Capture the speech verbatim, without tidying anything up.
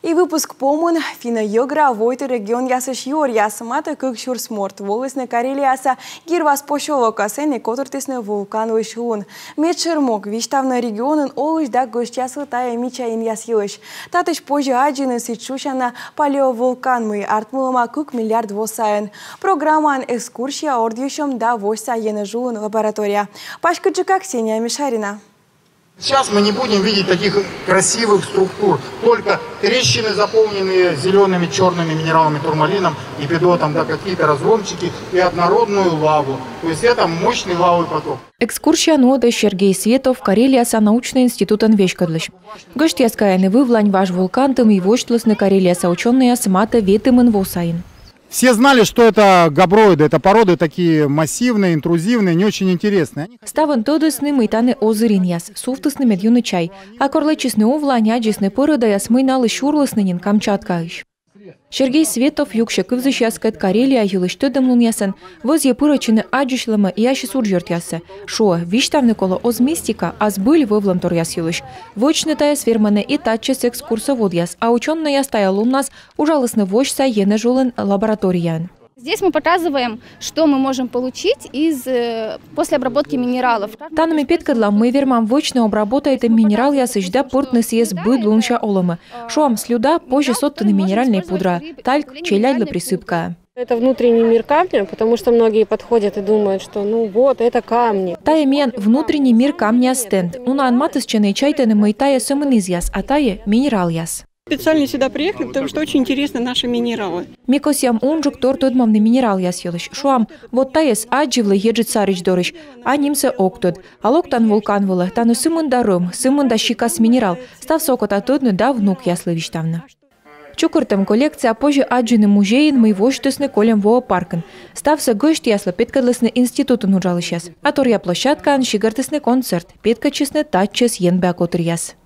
И выпуск помын. Финно-йӧгра войтыр регионъясысь юӧръяс. Матӧ кык сюрс морт волісны Карелияса Гирвас посёлокӧ, сэні котыртісны вулканлысь лун. Медшӧр мог — висьтавны регионын олысь да гӧсьтъяслы тайӧ мича инъяс йылысь. Татысь позьӧ аддзыны сідз шусяна палеовулкан, мый артмылӧма кык миллиард во сайын. Программаын экскурсия, ордйысьӧм да восьса енэжулын лаборатория. Паськыдджыка Ксения Мишарина. Сейчас мы не будем видеть таких красивых структур, только трещины, заполненные зелеными, черными минералами, турмалином, лепидотом, да, какие-то разломчики и однородную лаву. То есть это мощный лавовый поток. Экскурсия нуӧдӧ Сергей Светов, Карелияса научнӧй институтӧн веськӧдлысь. Гӧсьтъяс кайӧны вывлань важ вулкантӧ, мый восьтлісны Карелияса учёнӧйяс матӧ ветымын во сайын. Все знали, что это габроиды, это породы такие массивные, интрузивные, не очень интересные. Ставӧн тӧдісны, мый тані озыр инъяс, сувтісны мед юны чай. А кор лэччисны овлань, аддзисны пӧрӧдаяс, мый налы сюрлісны нин Камчаткаысь. Сергей Светов юксьӧ кывзысьяскӧд Карелия йылысь тӧдӧмлунъясӧн, вӧзйӧ пырӧдчыны аддзысьлӧмӧ и ассьыс уджъёртъясӧ. Шуӧ, висьтавны колӧ оз мистика, а збыль вӧвлӧмторъяс йылысь. Вӧчны тайӧс вермӧны и татчӧс экскурсоводъяс, а учёнӧйяс тайӧ луннас уджалісны восьса енэжулын лабораторияын. Здесь мы показываем, что мы можем получить из, э, после обработки минералов. Тані ми петкӧдлам, мый вермам вӧчны обработайтӧм минералъясысь да пӧртны сійӧс быд лунся олӧмӧ. Шуам, слюда позьӧ содтыны минеральнӧй пудра, тальк челядьлы присыпка. Это внутренний мир камня, потому что многие подходят и думают, что ну вот, это камни. Тайӧ миян внутренний мир камня стенд. Унаӧн матыстчӧны и чайтӧны, мый тайӧ сӧмын изъяс, а тайӧ минералъяс. Специально сюда приехали, потому что очень интересны наши минералы. Ми кӧсъям унджык тор тӧдмавны минералъяс йылысь. Шуам, вот тайӧс аддзывлі еджыд саридз дорысь, а нимсӧ ог тӧд. А локтан вулкан вылӧ, тані сымында рӧм, сымында сикас минерал. Ставсӧ окота тӧдны да внукъяслы висьтавны. Чукӧртӧм коллекция позьӧ аддзыны музейын, мый восьтісны кольӧм воӧ паркын. Ставсӧ гӧсьтъяслы петкӧдлісны институтын уджалысьяс. А торъя площадкаын сигӧртісны концерт, петкӧдчисны татчӧс енбиа котыръяс.